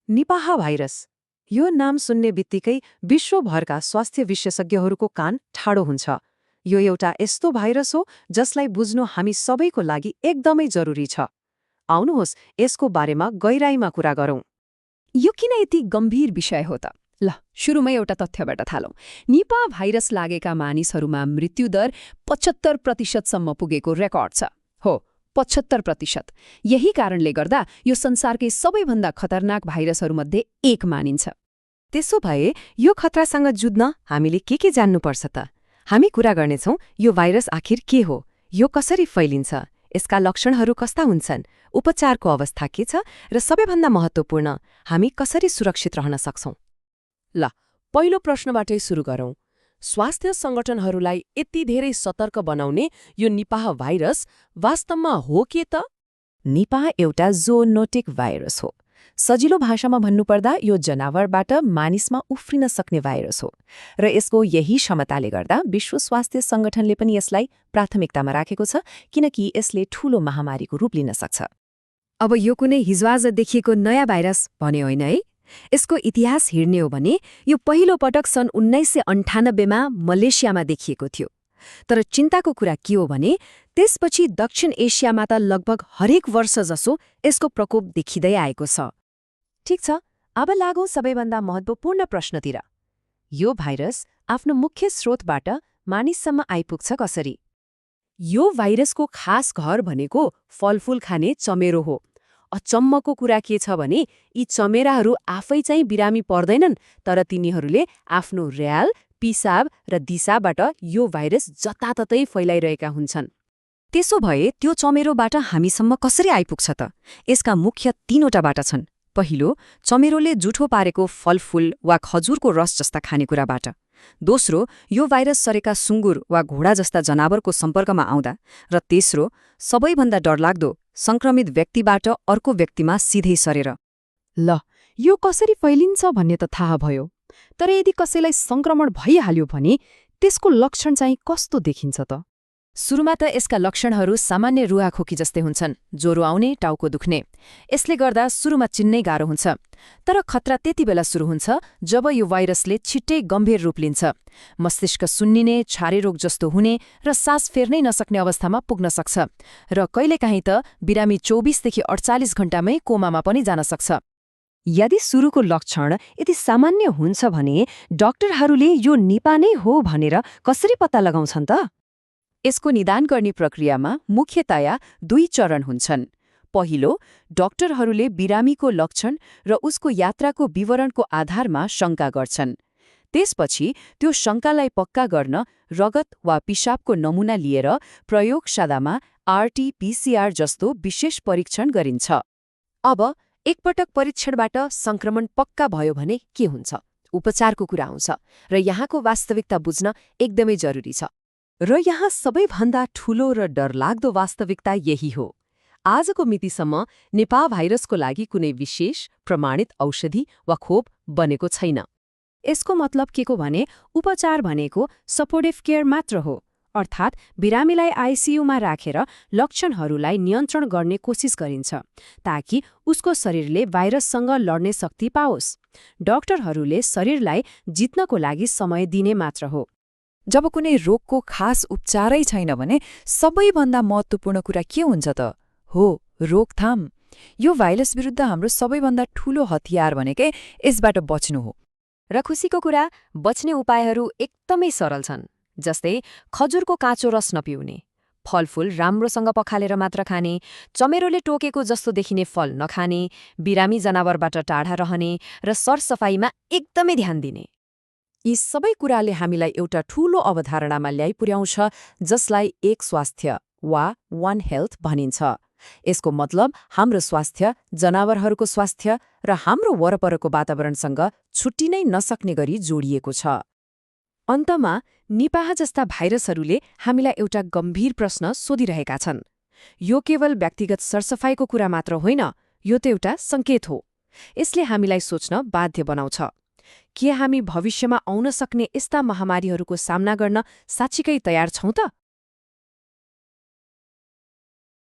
Nipah virus. यो नाम सुन्ने बित्तिकै विश्वभरका स्वास्थ्य विशेषज्ञहरूको कान ठाडो हुन्छ। यो एउटा यस्तो भाइरस हो जसलाई बुझ्नु हामी सबैको लागि एकदमै जरुरी छ। आउनुहोस् यसको बारेमा गहिराईमा कुरा गरौँ। यो किन यति गम्भीर विषय हो त? ल, सुरुमै एउटा तथ्यबाट थालौं। निपाह भाइरस लागेका मानिसहरूमा मृत्युदर 75% पुगेको रेकर्ड छ। हो, 75%। यही कारणले गर्दा यो संसारकै सबैभन्दा खतरनाक भाइरसहरूमध्ये एक मानिन्छ। त्यसो भए यो खतरासँग जुझ्न हामीले के जान्नुपर्छ त? हामी कुरा गर्नेछौँ यो भाइरस आखिर के हो, यो कसरी फैलिन्छ, यसका लक्षणहरू कस्ता हुन्छन्, उपचारको अवस्था के छ र सबैभन्दा महत्त्वपूर्ण हामी कसरी सुरक्षित रहन सक्छौँ। ल, पहिलो प्रश्नबाटै सुरु गरौँ। स्वास्थ्य सङ्गठनहरूलाई यति धेरै सतर्क बनाउने यो निपाह भाइरस वास्तवमा हो के त? निपाह एउटा जोनोटिक भाइरस हो। सजिलो भाषामा भन्नुपर्दा यो जनावरबाट मानिसमा उफ्रिन सक्ने भाइरस हो र यसको यही क्षमताले गर्दा विश्व स्वास्थ्य सङ्गठनले पनि यसलाई प्राथमिकतामा राखेको छ, किनकि यसले ठूलो महामारीको रूप लिन सक्छ। अब यो कुनै हिजोआज देखिएको नयाँ भाइरस भने होइन है। यसको इतिहास हेर्ने हो भने यो पहिलो पटक सन् 1998मा मलेसियामा देखिएको थियो। तर चिन्ताको कुरा के हो भने त्यसपछि दक्षिण एसियामा त लगभग हरेक वर्ष जसो यसको प्रकोप देखिँदै आएको छ। ठिक छ, अब लागौँ सबैभन्दा महत्त्वपूर्ण प्रश्नतिर। यो भाइरस आफ्नो मुख्य स्रोतबाट मानिससम्म आइपुग्छ कसरी? यो भाइरसको खास घर भनेको फलफूल खाने चमेरो हो। अचम्मको कुरा के छ भने यी चमेराहरू आफै चाहिँ बिरामी पर्दैनन्, तर तिनीहरूले आफ्नो र्याल, पिसाब र दिसाबाट यो भाइरस जताततै फैलाइरहेका हुन्छन्। त्यसो भए त्यो चमेरोबाट हामीसम्म कसरी आइपुग्छ त? यसका मुख्य 3वटा बाटा छन्। पहिलो, चमेरोले जुठो पारेको फलफूल वा खजुरको रस जस्ता खानेकुराबाट। दोस्रो, यो भाइरस सरेका सुँगुर वा घोडा जस्ता जनावरको सम्पर्कमा आउँदा। र तेस्रो, सबैभन्दा डरलाग्दो, संक्रमित व्यक्तिबाट अर्को व्यक्तिमा सिधै सरेर। ल, यो कसरी फैलिन्छ भन्ने त थाहा भयो, तर यदि कसैलाई संक्रमण भइहाल्यो भने त्यसको लक्षण चाहिँ कस्तो देखिन्छ त? सुरुमा त यसका लक्षणहरू सामान्य रुवाखोकी जस्तै हुन्छन्, ज्वरो आउने, टाउको दुख्ने। यसले गर्दा सुरुमा चिन्नै गाह्रो हुन्छ। तर खतरा त्यति बेला सुरु हुन्छ जब यो भाइरसले छिट्टै गम्भीर रूप लिन्छ। मस्तिष्क सुन्निने, छारे रोग जस्तो हुने र सास फेर्नै नसक्ने अवस्थामा पुग्न सक्छ। र कहिलेकाहीँ त बिरामी 24 देखि 48 घण्टामै कोमामा पनि जान सक्छ। यदि सुरुको लक्षण यति सामान्य हुन्छ भने डाक्टरहरूले यो निपाह नै हो भनेर कसरी पत्ता लगाउँछन् त? यसको निदान गर्ने प्रक्रियामा मुख्यतया 2 चरण हुन्छन्। पहिलो, डाक्टरहरूले बिरामीको लक्षण र उसको यात्राको विवरणको आधारमा शङ्का गर्छन्। त्यसपछि त्यो शङ्कालाई पक्का गर्न रगत वा पिसाबको नमुना लिएर प्रयोगशालामा RT-PCR जस्तो विशेष परीक्षण गरिन्छ। अब एकपटक परीक्षणबाट संक्रमण पक्का भयो भने के हुन्छ? उपचारको कुरा आउँछ र यहाँको वास्तविकता बुझ्न एकदमै जरुरी छ। र यहाँ सबैभन्दा ठूलो र डरलाग्दो वास्तविकता यही हो। आजको मितिसम्म निपाह भाइरसको लागि कुनै विशेष प्रमाणित औषधि वा खोप बनेको छैन। यसको मतलब के को भने उपचार भनेको सपोर्टिभ केयर मात्र हो, अर्थात् बिरामीलाई आइसियुमा राखेर लक्षणहरूलाई नियन्त्रण गर्ने कोसिस गरिन्छ ताकि उसको शरीरले भाइरससँग लड्ने शक्ति पाओस्। डाक्टरहरूले शरीरलाई जित्नको लागि समय दिने मात्र हो। जब कुनै रोगको खास उपचारै छैन भने सबैभन्दा महत्त्वपूर्ण कुरा के हुन्छ त? हो, रोकथाम। यो भाइरस विरुद्ध हाम्रो सबैभन्दा ठूलो हतियार भनेकै यसबाट बच्नु हो। र खुसीको कुरा, बच्ने उपायहरू एकदमै सरल छन्। जस्तै खजुरको काँचो रस नपिउने, फलफूल राम्रोसँग पखालेर मात्र खाने, चमेरोले टोकेको जस्तो देखिने फल नखाने, बिरामी जनावरबाट टाढा रहने र सरसफाइमा एकदमै ध्यान दिने। यी सबै कुराले हामीलाई एउटा ठूलो अवधारणामा ल्याइ पुर्याउँछ जसलाई एक स्वास्थ्य वा वन हेल्थ भनिन्छ। यसको मतलब हाम्रो स्वास्थ्य, जनावरहरूको स्वास्थ्य र हाम्रो वरपरको वातावरणसँग छुट्टिनै नसक्ने गरी जोडिएको छ। अन्तमा निपाह जस्ता भाइरसहरूले हामीलाई एउटा गम्भीर प्रश्न सोधिरहेका छन्। यो केवल व्यक्तिगत सरसफाइको कुरा मात्र होइन, यो त एउटा सङ्केत हो। यसले हामीलाई सोच्न बाध्य बनाउँछ। के हामी भविष्यमा आउन सक्ने यस्ता महामारीहरूको सामना गर्न साँच्चीकै तयार छौँ त?